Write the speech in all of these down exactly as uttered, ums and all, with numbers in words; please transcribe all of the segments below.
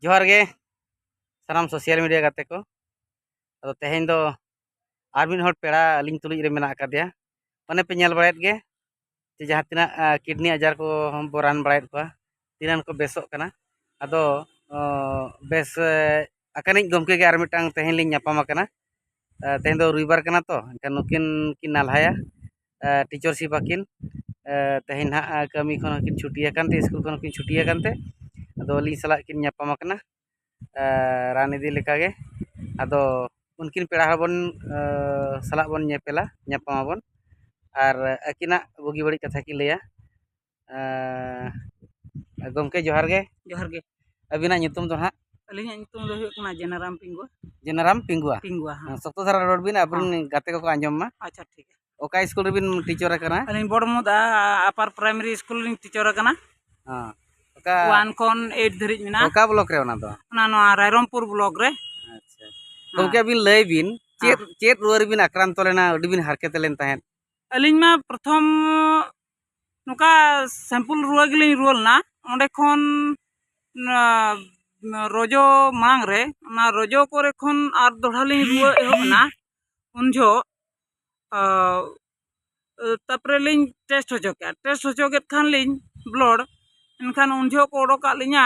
ᱡᱚᱦᱟᱨ ᱜᱮ ᱥᱟᱱᱟᱢ social media ᱜᱟᱛᱮ ᱠᱚ᱾ ᱟᱫᱚ ᱛᱮᱦᱮᱧ ᱫᱚ ᱟᱨ ᱢᱤᱫ ᱦᱚᱲ ᱯᱮᱲᱟ ᱟᱹᱞᱤᱧ ᱛᱩᱞᱩᱡ ᱨᱮ ᱢᱮᱱᱟᱜ ᱟᱠᱟᱫᱮᱭᱟ᱾ ᱢᱟᱱᱮ ᱯᱮ ᱧᱮᱞ ᱵᱟᱲᱟᱭᱮᱫ ᱜᱮ ᱡᱮ ᱡᱟᱦᱟᱸ ᱛᱤᱱᱟᱹᱜ, ᱟ, ᱠᱤᱰᱱᱤ ᱟᱡᱟᱨ ᱠᱚ ᱵᱚ ᱨᱟᱱ ᱵᱟᱲᱟᱭᱮᱫ ᱠᱚᱣᱟ, ᱛᱤᱱᱟᱹᱜ ᱠᱚ ᱵᱮᱥᱚᱜ ᱠᱟᱱᱟ᱾ ᱟᱫᱚ, ᱚ, ᱵᱮᱥ, ᱮ, ᱟᱠᱟᱱᱤᱡ ᱜᱚᱢᱠᱮ ᱜᱮ ᱟᱨ ᱢᱤᱫᱴᱟᱝ ᱛᱮᱦᱮᱧ ᱞᱤᱧ ᱧᱟᱯᱟᱢ ᱟᱠᱟᱱᱟ᱾ ᱮ, ᱛᱮᱦᱮᱧ ᱫᱚ ᱨᱚᱵᱤᱵᱟᱨ ᱠᱟᱱᱟ ᱛᱚ, ᱮᱱᱠᱷᱟᱱ ᱱᱩᱠᱤᱱ ᱠᱤᱱ ᱱᱟᱞᱦᱟᱭᱟ, ᱮ, teachership ᱟᱹᱠᱤᱱ᱾ ᱮ, ᱛᱮᱦᱮᱧ ᱱᱟᱦᱟᱜ, ᱮ, ᱠᱟᱹᱢᱤ ᱠᱷᱚᱱ ᱦᱚᱸᱠᱤᱱ ᱪᱷᱩᱴᱤ ᱟᱠᱟᱱ ᱛᱮ, ᱥᱠᱩᱞ ᱠᱷᱚᱱ ᱦᱚᱸᱠᱤᱱ ᱪᱷᱩᱴᱤ ᱟᱠᱟᱱ ᱛᱮ, ᱟᱫᱚ ᱟᱹᱞᱤᱧ ᱥᱟᱞᱟᱜ ᱠᱤᱱ ᱧᱟᱯᱟᱢ ᱟᱠᱟᱱᱟ, ᱮ, ᱨᱟᱱ ᱤᱫᱤ ᱞᱮᱠᱟᱜᱮ᱾ ᱟᱫᱚ ᱩᱱᱠᱤᱱ ᱯᱮᱲᱟ ᱦᱚᱲ ᱵᱚᱱ, ᱮ, ᱥᱟᱞᱟᱜ ᱵᱚᱱ ᱧᱮᱯᱮᱞᱟ, ᱧᱟᱯᱟᱢ ᱟᱵᱚᱱ, ᱟᱨ ᱟᱹᱠᱤᱱᱟᱜ ᱵᱩᱜᱤ ᱵᱟᱹᱲᱤᱡ ᱠᱟᱛᱷᱟ ᱠᱤᱱ ᱞᱟᱹᱭᱟ᱾ ᱮ, ᱜᱚᱢᱠᱮ, ᱡᱚᱦᱟᱨ ᱜᱮ᱾ ᱡᱚᱦᱟᱨ ᱜᱮ᱾ ᱟᱹᱵᱤᱱᱟᱜ ᱧᱩᱛᱩᱢ ᱫᱚ ᱦᱟᱸᱜ? ᱟᱹᱞᱤᱧᱟᱜ ᱧᱩᱛᱩᱢ ᱫᱚ ᱦᱩᱭᱩᱜ ᱠᱟᱱᱟ ᱡᱮᱱᱟᱨᱟᱢ ᱯᱤᱝᱜᱩᱣᱟ᱾ ᱡᱮᱱᱟᱨᱟᱢ ᱯᱤᱝᱜᱩᱣᱟ? ᱯᱤᱝᱜᱩᱣᱟ, ᱦᱮᱸ᱾ ᱦᱮᱸ, ᱥᱚᱠᱛᱚ ᱫᱷᱟᱨᱟ ᱨᱚᱲ ᱵᱤᱱ, ᱟᱵᱚᱨᱮᱱ ᱦᱮᱸ᱾ ᱜᱟᱛᱮ ᱠᱚᱠᱚ ᱟᱸᱡᱚᱢ ᱢᱟ᱾ ᱟᱪᱪᱷᱟ, ᱴᱷᱤᱠ ᱜᱮᱭᱟ᱾ ᱚᱠᱟ ᱥᱠᱩᱞ ᱨᱮᱵᱤᱱ teacher ᱟᱠᱟᱱᱟ? ᱟᱹᱞᱤᱧ ᱵᱚᱲᱢᱩᱫᱟ upper primary ᱥᱠᱩᱞ ᱞᱤᱧ teacher ᱟᱠᱟᱱᱟ᱾ ᱦᱮᱸ᱾ ᱚᱠᱟ one ᱠᱷᱚᱱ eight ᱫᱷᱟᱹᱨᱤᱡ ᱢᱮᱱᱟᱜᱼᱟ᱾ ᱚᱠᱟ block ᱨᱮ ᱚᱱᱟ ᱫᱚ? ᱚᱱᱟ ᱱᱚᱣᱟ ᱨᱟᱭᱨᱚᱝᱯᱩᱨ block ᱨᱮ᱾ ᱟᱪᱪᱷᱟ᱾ ᱦᱮᱸ᱾ ᱜᱚᱢᱠᱮ, ᱟᱹᱵᱤᱱ ᱞᱟᱹᱭ ᱵᱤᱱ, ᱪᱮᱫ, ᱦᱮᱸ᱾ ᱪᱮᱫ ᱨᱩᱣᱟᱹ ᱨᱮᱵᱤᱱ ᱟᱠᱨᱟᱱᱛᱚ ᱞᱮᱱᱟ, ᱟᱹᱰᱤ ᱵᱤᱱ ᱦᱟᱨᱠᱮᱛ ᱞᱮᱱ ᱛᱟᱦᱮᱸᱫ? ᱟᱹᱞᱤᱧ ᱢᱟ ᱯᱨᱚᱛᱷᱚᱢ ᱱᱚᱝᱠᱟ simple ᱨᱩᱣᱟᱹ ᱜᱮᱞᱤᱧ ᱨᱩᱣᱟᱹ ᱞᱮᱱᱟ᱾ ᱚᱸᱰᱮ ᱠᱷᱚᱱ, ᱚᱱᱟ, ᱨᱚᱡᱚ ᱢᱟᱲᱟᱝ ᱨᱮ, ᱚᱱᱟ ᱨᱚᱡᱚ ᱠᱚᱨᱮ ᱠᱷᱚᱱ ᱟᱨ ᱫᱚᱦᱲᱟ ᱞᱤᱧ ᱨᱩᱣᱟᱹ ᱮᱦᱚᱵ ᱮᱱᱟ᱾ ᱩᱱ ᱡᱚᱦᱚᱜ, ᱟ, ᱛᱟᱯᱚᱨᱮ ᱞᱤᱧ test ᱦᱚᱪᱚ ᱠᱮᱫᱼᱟ᱾ Test ᱦᱚᱪᱚ ᱠᱮᱫ ᱠᱷᱟᱱ ᱞᱤᱧ blood, ᱮᱱᱠᱷᱟᱱ ᱩᱱ ᱡᱚᱦᱚᱜ ᱠᱚ ᱚᱰᱚᱠᱟᱜ ᱞᱤᱧᱟ,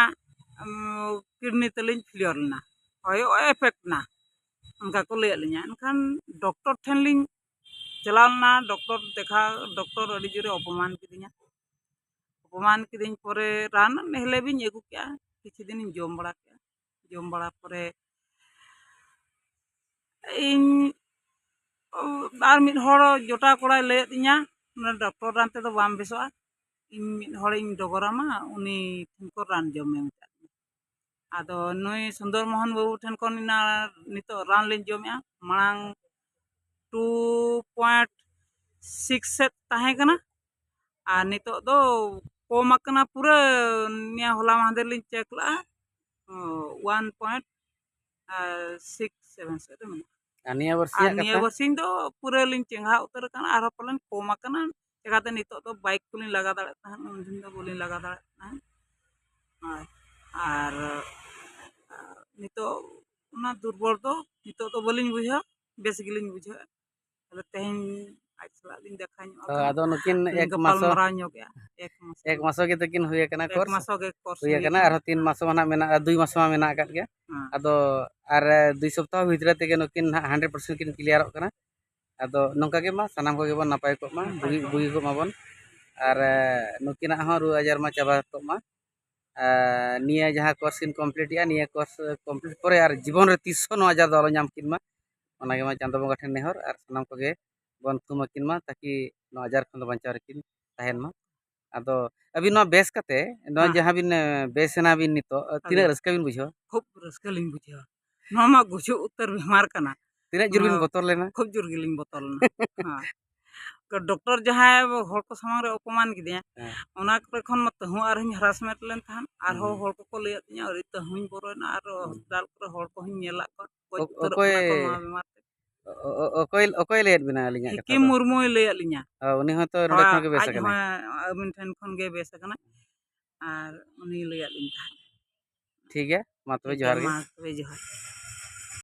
ᱩᱢ, kidney ᱛᱟᱹᱞᱤᱧ failure ᱞᱮᱱᱟ, ᱦᱚᱭᱚᱜ ᱮ effect ᱮᱱᱟ, ᱚᱱᱠᱟ ᱠᱚ ᱞᱟᱹᱭᱟᱫ ᱞᱤᱧᱟ᱾ ᱮᱱᱠᱷᱟᱱ doctor ᱴᱷᱮᱱ ᱞᱤᱧ ᱪᱟᱞᱟᱣ ᱞᱮᱱᱟ, doctor ᱫᱮᱠᱷᱟᱣ, doctor ᱟᱹᱰᱤ ᱡᱳᱨᱮ ᱚᱯᱚᱢᱟᱱ ᱠᱤᱫᱤᱧᱟ᱾ ᱚᱯᱚᱢᱟᱱ ᱠᱤᱫᱤᱧ ᱯᱚᱨᱮ ᱨᱟᱱ ᱦᱮᱞᱮᱵ ᱤᱧ ᱟᱹᱜᱩ ᱠᱮᱜᱼᱟ, ᱠᱤᱪᱷᱩ ᱫᱤᱱᱤᱧ ᱡᱚᱢ ᱵᱟᱲᱟ ᱠᱮᱜᱼᱟ᱾ ᱡᱚᱢ ᱵᱟᱲᱟ ᱯᱚᱨᱮ ᱤᱧ, ᱚ, ᱟᱨ ᱢᱤᱫ ᱦᱚᱲ ᱡᱚᱴᱟᱣ ᱠᱚᱲᱟᱭ ᱞᱟᱹᱭᱟᱫᱤᱧᱟ, "ᱚᱱᱟ doctor ᱨᱟᱱ ᱛᱮᱫᱚ ᱵᱟᱢ ᱵᱮᱥᱚᱜᱼᱟ, ᱤᱧ ᱢᱤᱫ ᱦᱚᱲᱤᱧ ᱰᱚᱜᱚᱨᱟᱢᱟ, ᱩᱱᱤ ᱴᱷᱮᱱ ᱠᱷᱚᱱ ᱨᱟᱱ ᱡᱚᱢ ᱢᱮ," ᱢᱮᱛᱟᱫᱤᱧᱟ᱾ ᱟᱫᱚ ᱱᱩᱭ ᱥᱩᱱᱫᱚᱨ ᱢᱳᱦᱚᱱ ᱵᱟᱹᱵᱩ ᱴᱷᱮᱱ ᱠᱷᱚᱱ ᱤᱧ ᱱᱤᱛᱚᱜ ᱨᱟᱱ ᱞᱤᱧ ᱡᱚᱢᱮᱜᱼᱟ᱾ ᱢᱟᱲᱟᱝ two point six ᱥᱮᱫ ᱛᱟᱦᱮᱸ ᱠᱟᱱᱟ, ᱟᱨ ᱱᱤᱛᱚᱜ ᱫᱚ ᱠᱚᱢ ᱟᱠᱟᱱᱟ ᱯᱩᱨᱟᱹ᱾ ᱱᱤᱭᱟᱹ ᱦᱚᱞᱟ ᱢᱟᱦᱫᱮᱨ ᱞᱤᱧ check ᱞᱟᱜᱼᱟ, ᱚ, one point six seven ᱥᱮᱫ ᱨᱮ ᱢᱮᱱᱟᱜᱼᱟ᱾ ᱟᱨ ᱱᱤᱭᱟᱹ ᱵᱟᱨ ᱟᱨ ᱥᱤᱧᱟᱜ ᱱᱤᱭᱟᱹ ᱠᱟᱛᱷᱟ? ᱵᱟᱨᱥᱤᱧ ᱫᱚ ᱯᱩᱨᱟᱹ ᱞᱤᱧ ᱪᱮᱸᱜᱷᱟᱣ ᱩᱛᱟᱹᱨ ᱟᱠᱟᱱᱟ, ᱟᱨᱦᱚᱸ ᱯᱟᱞᱮᱱ ᱠᱚᱢ ᱟᱠᱟᱱᱟ᱾ ᱪᱮᱠᱟᱛᱮ ᱱᱤᱛᱚᱜ ᱫᱚ bike ᱠᱚᱞᱤᱧ ᱞᱟᱜᱟ ᱫᱟᱲᱮᱭᱟᱜ ᱛᱟᱦᱮᱸᱫ, ᱩᱱ ᱫᱤᱱ ᱫᱚ ᱵᱟᱹᱞᱤᱧ ᱞᱟᱜᱟ ᱫᱟᱲᱮᱭᱟᱜ ᱛᱟᱦᱮᱸᱫ᱾ ᱦᱳᱭ᱾ ᱟᱨ ᱚᱱᱟ ᱫᱩᱨᱵᱚᱞ ᱫᱚ ᱱᱤᱛᱚᱜ ᱫᱚ ᱵᱟᱹᱞᱤᱧ ᱵᱩᱡᱷᱟᱹᱣᱟ, ᱵᱮᱥ ᱜᱮᱞᱤᱧ ᱵᱩᱡᱷᱟᱹᱣᱟ᱾ ᱛᱟᱦᱞᱮ ᱛᱮᱦᱮᱧ ᱟᱡ ᱥᱟᱞᱟᱜ ᱞᱤᱧ ᱫᱮᱠᱷᱟ ᱧᱚᱜ ᱦᱳᱭ, ᱟᱠᱟᱱᱟ᱾ ᱟᱫᱚ ᱱᱩᱠᱤᱱ ᱞᱤᱧ ᱮᱠ ᱜᱟᱯᱟᱞ ᱢᱟᱥᱚ, ᱢᱟᱨᱟᱣ ᱧᱚᱜᱮᱜᱼᱟ᱾ ᱮᱠ ᱢᱟᱥᱚ ᱮᱠ ᱢᱟᱥᱚ ᱜᱮ ᱛᱟᱹᱠᱤᱱ ᱦᱩᱭ ᱟᱠᱟᱱᱟ ᱮᱠ ᱠᱳᱨᱥ᱾ ᱢᱟᱥᱚ ᱜᱮ ᱠᱳᱨᱥ ᱦᱩᱭ ᱦᱩᱭ ᱟᱠᱟᱱᱟ, ᱟᱠᱟᱱᱟ᱾ ᱟᱨᱦᱚᱸ ᱛᱤᱱ ᱦᱮᱸ᱾ ᱢᱟᱥᱚ ᱦᱟᱸᱜ ᱢᱮᱱᱟᱜᱼᱟ, ᱫᱩᱭ ᱢᱟᱥᱚ ᱢᱟ ᱢᱮᱱᱟᱜ ᱟᱠᱟᱫ ᱜᱮ᱾ ᱦᱮᱸ᱾ ᱟᱫᱚ ᱟᱨ ᱫᱩᱭ ᱥᱚᱯᱛᱟᱦᱚ ᱵᱷᱤᱛᱨᱤ ᱛᱮᱜᱮ ᱱᱩᱠᱤᱱ ᱦᱟᱸᱜ ᱦᱟᱱᱰᱨᱮᱰ ᱯᱟᱨᱥᱮᱱᱴ ᱠᱤᱱ ᱠᱞᱤᱭᱟᱨᱚᱜ ᱠᱟᱱᱟ᱾ ᱟᱫᱚ ᱱᱚᱝᱠᱟ ᱜᱮ ᱢᱟ ᱥᱟᱱᱟᱢ ᱠᱚᱜᱮ ᱵᱚᱱ ᱱᱟᱯᱟᱭ ᱠᱚᱜ ᱢᱟ, ᱱᱟᱯᱟᱭ ᱵᱩᱜᱤ, ᱠᱚᱜ ᱵᱩᱜᱤ ᱢᱟ᱾ ᱠᱚᱜ ᱢᱟᱵᱚᱱ᱾ ᱟᱨ ᱮ, ᱱᱩᱠᱤᱱᱟᱜ ᱦᱚᱸ ᱨᱳᱜᱽ ᱟᱡᱟᱨ ᱢᱟ ᱪᱟᱵᱟ ᱠᱚᱜ ᱢᱟ᱾ ᱟᱨ ᱱᱤᱭᱟᱹ ᱡᱟᱦᱟᱸ ᱠᱳᱨᱥ ᱠᱤᱱ ᱠᱚᱢᱯᱞᱤᱴ ᱮᱜᱼᱟ, ᱱᱤᱭᱟᱹ ᱠᱳᱨᱥ ᱠᱚᱢᱯᱞᱤᱴ ᱯᱚᱨᱮ ᱟᱨ ᱡᱤᱵᱚᱱ ᱨᱮ ᱛᱤᱥ ᱦᱚᱸ ᱱᱚᱣᱟ ᱟᱡᱟᱨ ᱫᱚ ᱟᱞᱚ ᱧᱟᱢ ᱠᱤᱱ ᱢᱟ᱾ ᱚᱱᱟ ᱜᱮ ᱢᱟ ᱪᱟᱸᱫᱚ ᱵᱚᱸᱜᱟ ᱴᱷᱮᱱ ᱱᱮᱦᱚᱨ, ᱟᱨ ᱥᱟᱱᱟᱢ ᱠᱚᱜᱮ ᱵᱚᱱ ᱛᱷᱩᱢ ᱟᱹᱠᱤᱱ ᱢᱟ, ᱛᱟᱠᱤ ᱱᱚᱣᱟ ᱟᱡᱟᱨ ᱠᱷᱚᱱ ᱫᱚ ᱵᱟᱧᱪᱟᱣ ᱨᱮᱠᱤᱱ ᱛᱟᱦᱮᱱ ᱢᱟ᱾ ᱟᱫᱚ ᱟᱹᱵᱤᱱ ᱱᱚᱣᱟ ᱵᱮᱥ ᱠᱟᱛᱮ, ᱱᱚᱣᱟ ᱦᱮᱸ᱾ ᱡᱟᱦᱟᱸ ᱵᱤᱱ, ᱮ, ᱵᱮᱥ ᱮᱱᱟ ᱵᱤᱱ ᱱᱤᱛᱚᱜ, ᱛᱤᱱᱟᱹᱜ ᱟᱫᱚ ᱨᱟᱹᱥᱠᱟᱹ ᱵᱤᱱ ᱵᱩᱡᱷᱟᱹᱣᱟ? ᱠᱷᱩᱵ ᱨᱟᱹᱥᱠᱟᱹ ᱞᱤᱧ ᱵᱩᱡᱷᱟᱹᱣᱟ᱾ ᱱᱚᱣᱟ ᱢᱟ ᱜᱩᱡᱩᱜ ᱩᱛᱟᱹᱨ ᱵᱤᱢᱟᱨ ᱠᱟᱱᱟ᱾ ᱛᱤᱱᱟᱹᱜ ᱡᱳᱨ ᱵᱤᱱ ᱱᱚᱣᱟ ᱵᱚᱛᱚᱨ ᱞᱮᱱᱟ? ᱠᱷᱩᱵ ᱡᱳᱨ ᱜᱮᱞᱤᱧ ᱵᱚᱛᱚᱨ ᱞᱮᱱᱟ᱾ ᱦᱮᱸ᱾ ᱰᱚᱠᱴᱚᱨ ᱡᱟᱦᱟᱸᱭ ᱦᱚᱲ ᱠᱚ ᱥᱟᱢᱟᱝ ᱨᱮ ᱚᱯᱚᱢᱟᱱ ᱠᱤᱫᱤᱧᱟ, ᱦᱮᱸ᱾ ᱚᱱᱟ ᱠᱚᱨᱮ ᱠᱷᱚᱱ ᱢᱟ ᱛᱟᱹᱦᱩᱸ ᱟᱨᱦᱚᱸᱧ ᱦᱟᱨᱟᱥᱢᱮᱱᱴ ᱞᱮᱱ ᱛᱟᱦᱮᱸᱫ, ᱟᱨᱦᱚᱸ ᱦᱩᱸ᱾ ᱦᱚᱲ ᱠᱚᱠᱚ ᱞᱟᱹᱭᱟᱫ ᱛᱤᱧᱟ, ᱟᱹᱰᱤ ᱛᱟᱹᱦᱩᱸᱧ ᱵᱚᱨᱚᱭᱮᱱᱟ, ᱟᱨ ᱦᱩᱸ᱾ ᱦᱚᱥᱯᱤᱴᱟᱞ ᱠᱚᱨᱮ ᱦᱚᱲ ᱠᱚᱦᱚᱸᱧ ᱧᱮᱞᱟᱫ ᱠᱚᱣᱟ, ᱜᱚᱡ ᱚ-, ᱩᱛᱟᱹᱨᱚᱜ ᱚᱠᱚᱭ, ᱠᱟᱱᱟ ᱠᱚ ᱱᱚᱣᱟ ᱵᱤᱢᱟᱨ ᱛᱮ᱾ ᱚ-, ᱚ-, ᱚᱠᱚᱭ, ᱚᱠᱚᱭ ᱞᱟᱹᱭᱟᱫ ᱵᱤᱱᱟ ᱟᱹᱞᱤᱧᱟᱜ ᱠᱟᱛᱷᱟ ᱦᱤᱠᱤᱢ ᱫᱚ? ᱢᱩᱨᱢᱩᱭ ᱞᱟᱹᱭᱟᱫ ᱞᱤᱧᱟ᱾ ᱚ, ᱩᱱᱤ ᱦᱚᱸᱛᱚ ᱱᱚᱰᱮ ᱦᱳᱭ, ᱠᱷᱚᱱ ᱜᱮ ᱵᱮᱥ ᱟᱡ ᱟᱠᱟᱱᱟᱭ᱾ ᱦᱚᱸ ᱟᱹᱵᱤᱱ ᱴᱷᱮᱱ ᱠᱷᱚᱱ ᱜᱮ ᱵᱮᱥ ᱟᱠᱟᱱᱟᱭ᱾ ᱟᱨ ᱩᱱᱤ ᱞᱟᱹᱭᱟᱫ ᱞᱤᱧ ᱛᱟᱦᱮᱸᱫ᱾ ᱴᱷᱤᱠ ᱜᱮᱭᱟ, ᱢᱟ ᱛᱚᱵᱮ ᱴᱷᱤᱠ ᱜᱮᱭᱟ, ᱡᱚᱦᱟᱨ ᱜᱮ᱾ ᱢᱟ ᱛᱚᱵᱮ ᱡᱚᱦᱟᱨ᱾